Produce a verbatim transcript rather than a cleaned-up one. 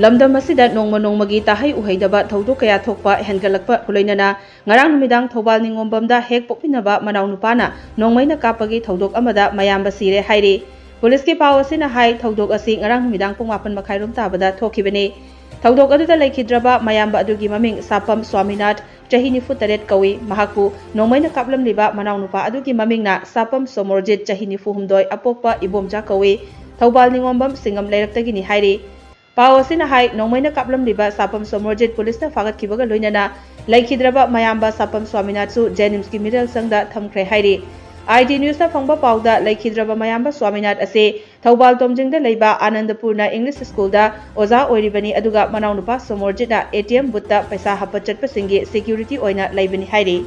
ꯂꯝꯗꯝ ꯑꯁꯤꯗ ꯅꯣꯡꯃ ꯅꯣꯡꯃꯒꯤ ꯇꯥꯍꯩ ꯎꯍꯩꯗꯕ ꯊꯧꯗꯣꯛ ꯀꯌꯥ ꯊꯣꯛꯄ ꯍꯦꯟꯒꯠꯂꯛꯄ ꯂꯣꯏꯅꯅ ꯉꯔꯥꯡ ꯅꯨꯃꯤꯗꯥꯡ ꯊꯧꯕꯥꯜ ꯅꯤꯉꯣꯝꯕꯝꯗ ꯍꯦꯛ ꯄꯣꯛꯃꯤꯟꯅꯕ ꯃꯅꯥꯎꯅꯨꯄꯥꯅ ꯅꯣꯡꯃꯩꯅ ꯀꯥꯞꯄꯒꯤ ꯊꯧꯗꯣꯛ ꯑꯃꯗ ꯃꯌꯥꯝꯕ ꯁꯤꯔꯦ ꯍꯥꯏꯔꯤ꯫ ꯄꯨꯂꯤꯁꯀꯤ ꯄꯥꯎ ꯑꯁꯤꯅ ꯍꯥꯏ, ꯊꯧꯗꯣꯛ ꯑꯁꯤ ꯉꯔꯥꯡ ꯅꯨꯃꯤꯗꯥꯡ ꯄꯨꯡ ꯃꯥꯄꯟ ꯃꯈꯥꯏꯔꯣꯝ ꯇꯥꯕꯗ ꯊꯣꯛꯈꯤꯕꯅꯤ꯫ ꯊꯧꯗꯣꯛ ꯑꯗꯨꯗ ꯂꯩꯈꯤꯗ꯭ꯔꯕ ꯃꯌꯥꯝꯕ ꯑꯗꯨꯒꯤ ꯃꯃꯤꯡ ꯁꯥꯄꯝ ꯁ꯭ꯋꯥꯃꯤꯅꯥꯊ, ꯆꯍꯤ ꯅꯤꯐꯨ ꯇꯔꯦꯠ ꯀꯧꯏ꯫ ꯃꯍꯥꯛꯄꯨ ꯅꯣꯡꯃꯩꯅ ꯀꯥꯞꯂꯝꯂꯤꯕ ꯃꯅꯥꯎꯅꯨꯄꯥ ꯑꯗꯨꯒꯤ ꯃꯃꯤꯡꯅ ꯁꯥꯄꯝ ꯁꯣꯃꯣꯔꯖꯤꯠ, ꯆꯍꯤ ꯅꯤꯐꯨ ꯍꯨꯝꯗꯣꯏ, ꯑꯄꯣꯛꯄ ꯏꯕꯣꯝꯆꯥ ꯀꯧꯏ꯫ ꯊꯧꯕꯥꯜ ꯅꯤꯉꯣꯝꯕꯝ ꯁꯤꯡꯉꯝ ꯂꯩꯔꯛꯇꯒꯤꯅꯤ ꯍꯥꯏꯔꯤ꯫ ꯄꯥꯎ ꯑꯁꯤꯅ ꯍꯥꯏ, ꯅꯣꯡꯃꯩꯅ ꯀꯥꯞꯂꯝꯂꯤꯕ ꯁꯥꯄꯝ ꯁꯣꯃꯣꯔꯖꯤꯠ ꯄꯨꯂꯤꯁꯅ ꯐꯥꯒꯠꯈꯤꯕꯒ ꯂꯣꯏꯅꯅ ꯂꯩꯈꯤꯗ꯭ꯔꯕ ꯃꯌꯥꯝꯕ ꯁꯥꯄꯝ ꯁ꯭ꯋꯥꯃꯤꯅꯥꯊꯁꯨ ꯖꯦꯅꯤꯝꯁꯀꯤ ꯃꯤꯔꯦꯜ ꯁꯪꯗ ꯊꯝꯈ꯭ꯔꯦ ꯍꯥꯏꯔꯤ꯫ ꯑꯥꯏ ꯇꯤ ꯅ꯭ꯌꯨꯁꯅ ꯐꯪꯕ ꯄꯥꯎꯗ ꯂꯩꯈꯤꯗ꯭ꯔꯕ ꯃꯌꯥꯝꯕ ꯁ꯭ꯋꯥꯃꯤꯅꯥꯊ ꯑꯁꯤ ꯊꯧꯕꯥꯜ ꯇꯣꯝꯖꯤꯡꯗ ꯂꯩꯕ ꯑꯥꯅꯟꯗꯄꯨꯔꯅ ꯏꯪꯂꯤꯁ ꯁ꯭ꯀꯨꯜꯗ ꯑꯣꯖꯥ ꯑꯣꯏꯔꯤꯕꯅꯤ, ꯑꯗꯨꯒ ꯃꯅꯥꯎꯅꯨꯄꯥ ꯁꯣꯃꯣꯔꯖꯤꯠꯅ ꯑꯦ ꯇꯤ ꯑꯦꯝ ꯕꯨꯠꯇ ꯄꯩꯁꯥ ꯍꯥꯞꯄ ꯆꯠꯄꯁꯤꯡꯒꯤ ꯁꯦꯀ꯭ꯌꯨꯔꯤꯇꯤ ꯑꯣꯏꯅ ꯂꯩꯕꯅꯤ ꯍꯥꯏꯔꯤ꯫